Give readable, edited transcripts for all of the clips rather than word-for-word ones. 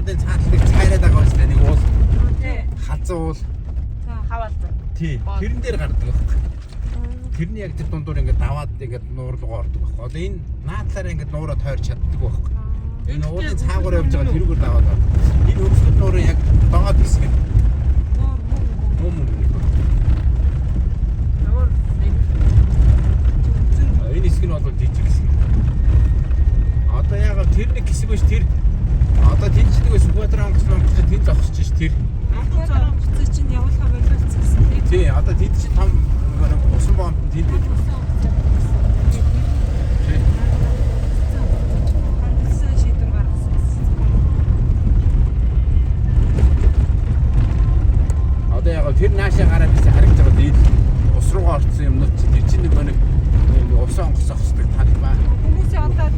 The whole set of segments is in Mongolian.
уулын цаатлыг цайраад байгаа юм шүү дээ. Нэг уул Тий. халзан уул. За хаваалцсан. Тий. Тэрэн дээр гардаг байхгүй. Тэрний яг тэр дундуур ингээд даваад ингээд нуур руу ордог байхгүй. Одоо энэ наадлаараа ингээд нуураа тойрч чаддаг байхгүй. Энэ уулын цаагуур явж байгаа тэрүүгээр даваад ордог. Энэ хөвсгөл нуурын яг доод хэсэг нь. Нуур мөн Мөн мөн мөн. Нуур нэг Энэ хэсэг нь бол жижиг хэсэг. Одоо яг тэр нэг хэсэг биш тэр одоо тэнд ч нэг Сүхбаатар онгоц онгоц тэнд зогсож ш тэр. Монгол онгоцыг чинь явуулахаа болиулсан гэсэн тийм. Тий, одоо тэнд чинь том нэг усан бомб тэнд байдаг. Усан онгоцыг болсон. Тий. Хандсан шийдвэр гаргасан гэсэн. Одоо яг тэр наашаа гараад ирсэн харагдаж байгаа энэ ус руугаа орсон юмнууд чинь тэр чинь нэг нэг усан онгоц зогсдог талбай. Хүмүүсийн одоо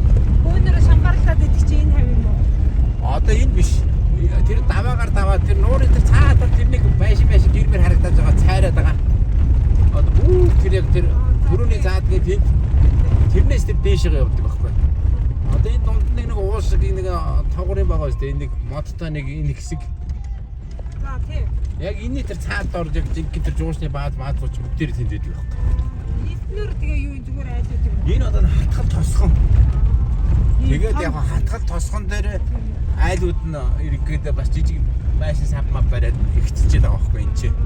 бөөнөрөө шамгаарлаад идэх чинь энэ хав юм уу? Одоо энэ биш. Тэр даваагаар даваа тэр нуурын тэр цаатар тэр нэг байшин байшин гэрмэр харагдаж байгаа цайраад байгаа. Одоо бүх тэр яг тэр түрүүний заадгийн тэнд тэрнээс тэр дээшээ явдаг байхгүй. Одоо энэ дунд нэг нэг уул шиг нэг тоогорын байгаа шүү дээ. Энэ нэг модтой нэг энэ хэсэг. За тийм. Яг энэний тэр цаад орж яг жинхэнэ тэр жуушны бааз маазууч бүгдээр тэнд байдаг байхгүй. Эднэр тэгээ юу юм зүгээр айлууд юм. Энэ одоо хатгал тосгон. Тэгээд яг хатгал тосгон дээр айлууд нь ерөнхийдөө бас жижиг байшин сав мав бариад ихчилж байгаа байхгүй энэ чинь.